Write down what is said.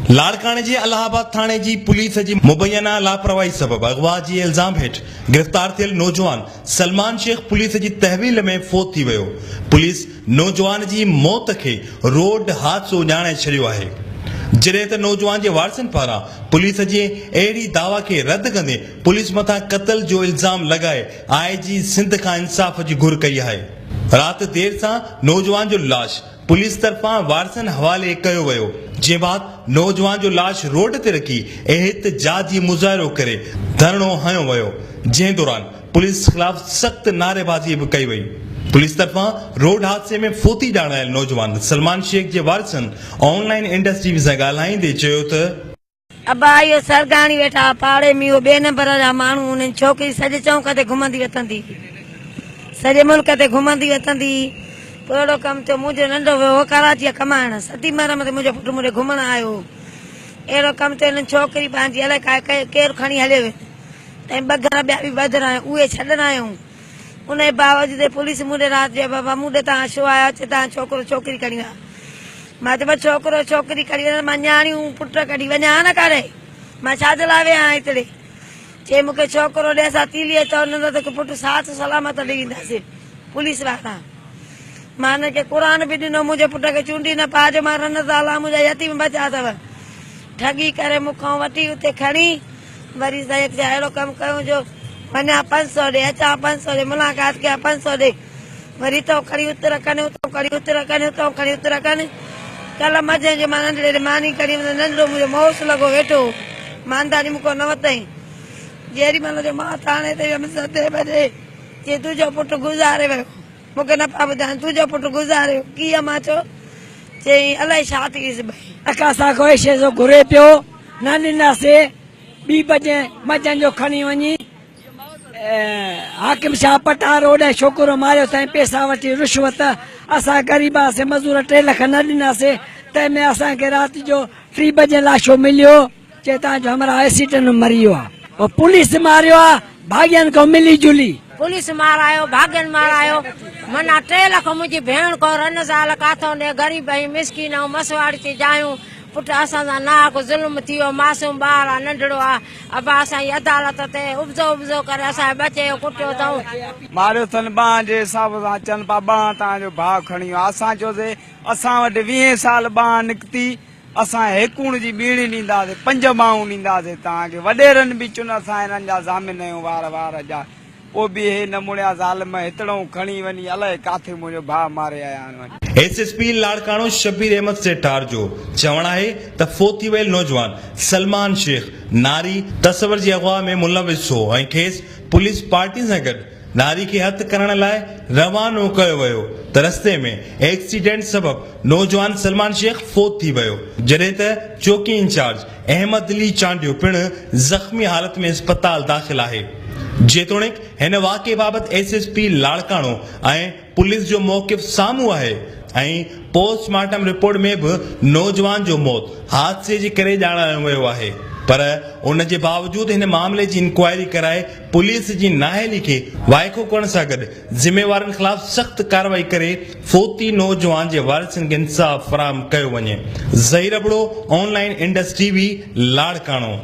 لاڙڪاڻي جي الهه آباد ٿاڻي جي پوليس جي مبينا لاپرواهي سبب اغوا جي الزام هيٺ گرفتار ٿيل نوجوان سلمان شيخ پوليس جي تحويل ۾ فوت ٿي ويو. پوليس نوجوان جي موت کي روڊ حادثو ڄاڻائي ڇڏيو آهي. جڏهن ته نوجوان جي وارثن پاران پوليس جي اهڙي دعويٰ کي رد ڪندي پوليس مٿان قتل جو الزام لڳائي آء جي سنڌ کان انصاف جي گهر ڪئي آهي. رات دير سان نوجوان جو لاش پوليس طرفان وارثن حوالي ڪيو ويو، جنهن بعد نوجوان جو لاش روڊ تي رکي احتجاجي مظاهرو ڪري ڌرڻو هنيو ويو، جنهن دوران پوليس خلاف سخت نعريبازي به ڪئي وئي. پوليس طرفان روڊ حادثي ۾ فوتي ڄاڻايل نوجوان سلمان شيخ جي وارثن آن لائين انڊس ٽي وي سان ڳالهائيندي چيو ته، ابا اهو سرگاڻي ويٺا ها پاڙي ۾ اهو ٻئي نمبر جا ماڻهو انهن ڇوڪري سڄي چونڪ تي گهمندي وتندي هئي سڄي ملڪ تي گهمندي وتندي هئي پوء اهڙو ڪم ٿيو منهنجو ننڍو ويو هو ڪراچيء ڪمائڻ ستي محرم تي منهنجو پٽ مون ڏي گهمڻ آيو هو اهڙو ڪم ٿيو انهن ڇوڪري پنهنجي الائي ڪاء ڪير کڻي هليو ويو ۽ ٻه گهر ٻيا به ٻڌرايائون اهي ڇڏرايائون ان جي باوجود پوليس مون ڏي رات جو بابا مون ڏي تان ڇو آيا چي تان ڇوڪرو ڇوڪري کڻي ويا مان چيو ڇوڪرو ڇوڪري کڻي وڃان مان نياڻيون پٽ ڪڍي وڃان ها نه ڪاڏي مان ڇا جي لاء ويهان هتڙي چي مون کي ڇوڪرو ڏي اسان تيليء چئو نه ته پٽ ساٿ سلامت ڏي وينداسين پوليس وارا مان هن کي قرآن به ڏنو منهنجي پٽ کي چونڊي نه پاء جو مان رنس الله منهنجا يتيم ٻچا اٿو ٺڳي ڪري مون کان وٺي اتي کڻي وري سائين چيو اهڙو ڪم ڪيون جو وڃان 500 ڏي اچان 500 ڏي ملاقات ڪيان 500 ڏي وري اتان کڻي ات رکن اتان کڻي ات رکن اتان کڻي ات رکن ڪلهه منجهند جو مان ننڍڙي ڏي ماني کڻي ويس ننڍڙو منهنجو موس لڳو ويٺو هو مانداني مون کان نه وتائين جيڏي مهل جو مان ٿاڻي تي ويم ستين بجي چي تنهنجو پٽ گذاري ويو مون کي نه پيا ٻڌائين تنهنجو پٽ گذاري ويو ڪيئن مان چيو چيائين الائي ڇا ٿي ويس ڀئي. اکا سان ڪوئي شيء سو گهري پيو نه ڏناسي ٻي بجي منجهند جو کڻي وڃي حاڪم شاهه پٽار اوڏانهن ڇوڪرو ماريو تنهن پيسا وٺي رشوت اسان غريب هئاسي مزور 3 لک نه ڏناسي تنهن ۾ اسان کي رات جو 3 بجي لاشو مليو چي تان جو همراهه ايڪسيڊنٽ ۾ مري ويو آ پوء پوليس ماريو آ ڀاڳين کان ملي جلي. پوليس مارايو ڀاڳين مارايو منا 3 لک منهنجي ڀيڻ کان رن زال ڪاٿو ڏي غريب ۽ مسڪين ۽ مسواڙي تي جايون پٽ اسان سان ناحق ظلم ٿي ويو معصوم ٻار آ ننڍڙو آ ابا اسان جي عدالت تي ابزو ابزو ڪري اسان جي ٻچي جو ڪٽيو اٿئون. ماريو اٿن ٻانهن جي حساب سان چون پيا ٻانهن تان جو ڀاء کڻي ويو اسان چيوسي اسان وٽ ويهين سال ٻانهن نڪتي اسان هيڪوڻ جي ٻيڻي ڏينداسين، پنج ٻانهون ڏينداسين توهان کي. وڏيرن به چون اسان هنن جا ضامن آهيون وار وار جا. پوء به هي نه مڙيا ظالم هتڙئون کڻي وڃي الائي ڪاٿي منهنجو ڀاء ماري آيا آهن وڃي. S S P Larkana Shabbir Ahmed Sethar جو چوڻ آهي ته فوت ٿي ويل نوجوان سلمان شيخ ناري تصور جي اغوا ۾ ملوث هو ۽ کيس پوليس پارٽي سان گڏ ناري کي هٿ ڪرڻ لاء روانو ڪيو ويو ته رستي ۾ ايڪسيڊنٽ سبب نوجوان سلمان شيخ فوت ٿي ويو، جڏهن ته چوڪي انچارج احمد علي چانڊيو پڻ زخمي حالت ۾ اسپتال داخل آهي. جيتوڻيڪ هن واقعي بابت S S P Larkana ۽ police جو موقف سامهون آهي ۽ پوسٽ مارٽم رپورٽ ۾ به نوجوان جو موت حادثي جي ڪري ڄاڻايو ويو آهي پر ان جي باوجود هن معاملي جي انڪوائري ڪرائي پوليس جي نااهلي کي وائکو ڪرڻ سان گڏ ذميوارن خلاف سخت ڪارروائي ڪري فوتي نوجوان جي وارثن کي انصاف فراهم ڪيو وڃي. Zaheer Abro, online Indus T V, Larkana.